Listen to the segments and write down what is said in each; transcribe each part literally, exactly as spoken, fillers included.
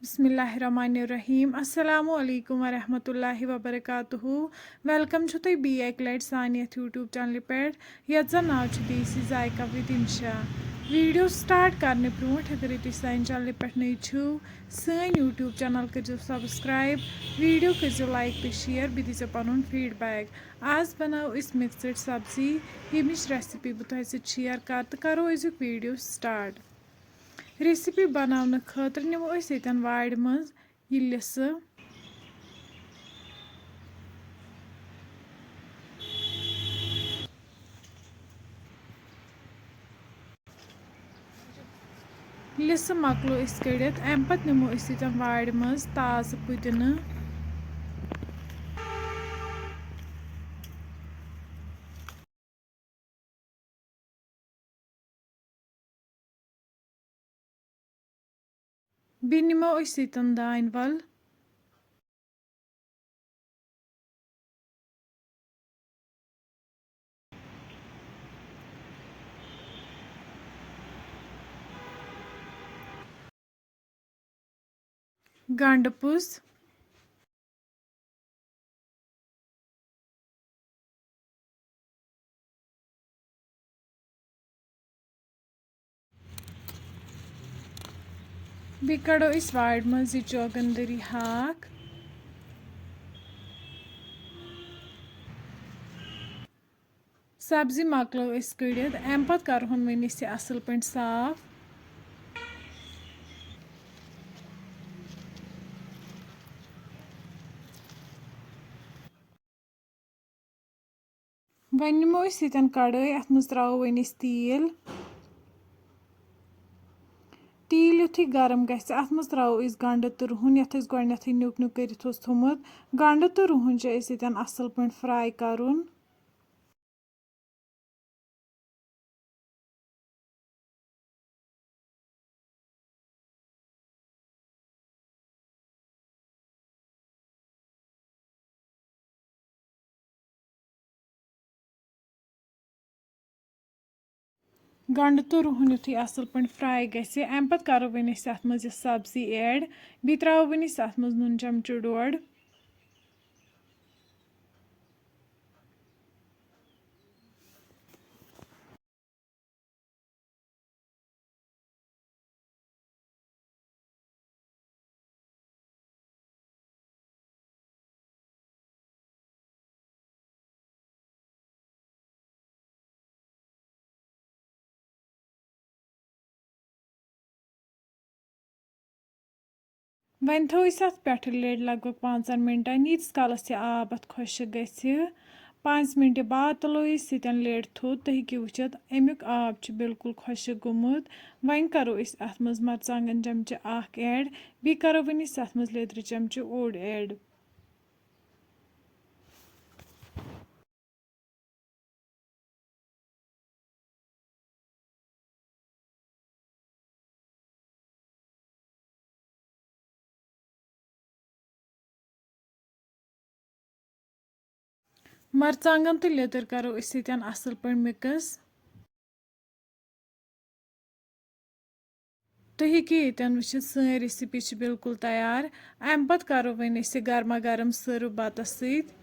بسم اللہ الرحمن الرحیم۔ السلام علیکم ورحمۃ اللہ وبرکاتہ۔ ویلکم چھو تُہۍ بیٚیہِ اَکہِ لَٹہِ سانہِ یَتھ YouTube چینلہِ پٮ۪ٹھ، یَتھ زَن ناو چھُ دیسی ذائقہ with انشا۔ ویڈیو سٹارٹ کرنہٕ برونٛٹھ، اگرے تُہۍ سانہِ چینلہِ پٮ۪ٹھ نٔوۍ چھِو، سٲنۍ YouTube چینل کٔرزیٚو subscribe، ویڈیو کٔرزیٚو like تہٕ share، بیٚیہِ دیٖزیٚو پنُن feedback۔ آز بناوو أسۍ mixed سبزی، ییٚمِچ recipe بہٕ تۄہہِ سۭتۍ share کرٕ، تہٕ کرو أزیُک ویڈیو سٹارٹ۔ Recipe بناونہٕ خٲطرٕ نِمو أسۍ ییٚتٮ۪ن وارِ منٛز یہِ لِسہٕ۔ لِسہٕ مۄکلو أسۍ کٔڑِتھ، اَمہِ پَتہٕ نِمو أسۍ ییٚتٮ۪ن وارِ منٛز تازٕ پُدینہٕ۔ بیٚیہِ نِمو أسۍ ییٚتٮ۪ن دانہِ وَل۔ گنڈٕ پوٚز۔ بیٚیہِ کڑو أسۍ وارِ منٛز یہِ چوگندری ہاکھ۔ سبزی مۄکلٲو أسۍ کٔڑِتھ، اَمہِ پتہٕ کرہون وۄنۍ أسۍ یہِ اَصٕل پٲٹھۍ صاف۔ وۄنۍ نِمو أسۍ ییٚتٮ۪ن کڑٲے، اَتھ منٛز ترٛاوو وۄنۍ أسۍ تیٖل۔ تیٖل یُتھُے گرم گژھِ، اَتھ منٛز ترٛاوو أسۍ گنڈٕ تہٕ رُہُن، یَتھ أسۍ گۄڈٕنٮ۪تھٕے نیُک نیُک کٔرِتھ اوس تھوٚمُت۔ گنڈٕ تہٕ رُہُن چھُ اَسہِ ییٚتٮ۪ن اَصٕل پٲٹھۍ fry کرُن۔ گنڈٕ تہٕ رُہُن یُتھُے اَصٕل پٲٹھۍ fry گژھِ، اَمہِ پَتہٕ کَرو وۄنۍ أسۍ اَتھ منٛز یہِ سبزی add۔ بیٚیہِ ترٛاوو وۄنۍ أسۍ اَتھ منٛز نُن چمچہٕ ڈوٚڈ۔ وۄنۍ تھٲو أسۍ اَتھ پٮ۪ٹھٕ lid لگ بگ پانٛژن مِنٹَن، ییٖتِس کالَس یہِ آب اَتھ خۄشٕک گژھِ۔ پانٛژِ مِنٹہِ بعد تُلو أسۍ ییٚتٮ۪ن lid تھوٚد، تُہۍ ہیٚکِو وٕچھِتھ اَمیُک آب چھُ بالکل خۄشٕک گوٚمُت۔ وۄنۍ کَرو أسۍ اَتھ منٛز مرژٕوانٛگن چمچہٕ اکھ add، بیٚیہِ کَرو وۄنۍ أسۍ اَتھ منٛز لیٚدرِ چمچہٕ اوٚڑ add۔ مرژٕوانٛگن تہٕ لیٚدٕر کرو أسۍ ییٚتٮ۪ن اَصٕل پٲٹھۍ mix۔ تُہۍ ہیٚکِو ییٚتٮ۪ن وٕچھِتھ، سٲنۍ recipe چھِ بالکل تیار۔ اَمہِ پَتہٕ کَرو وۄنۍ أسۍ یہِ گرما گرم serve بَتَس سۭتۍ۔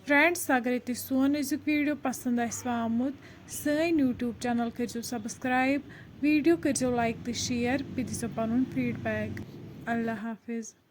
Friends، اگرے تُہۍ سون أزیُک video پسنٛد آسِوٕ آمُت، سٲنۍ YouTube channel کٔرۍزیو subscribe، video کٔرۍزیو like تہٕ share، بیٚیہِ دیٖزیو پَنُن feedback۔ اللہ حافظ۔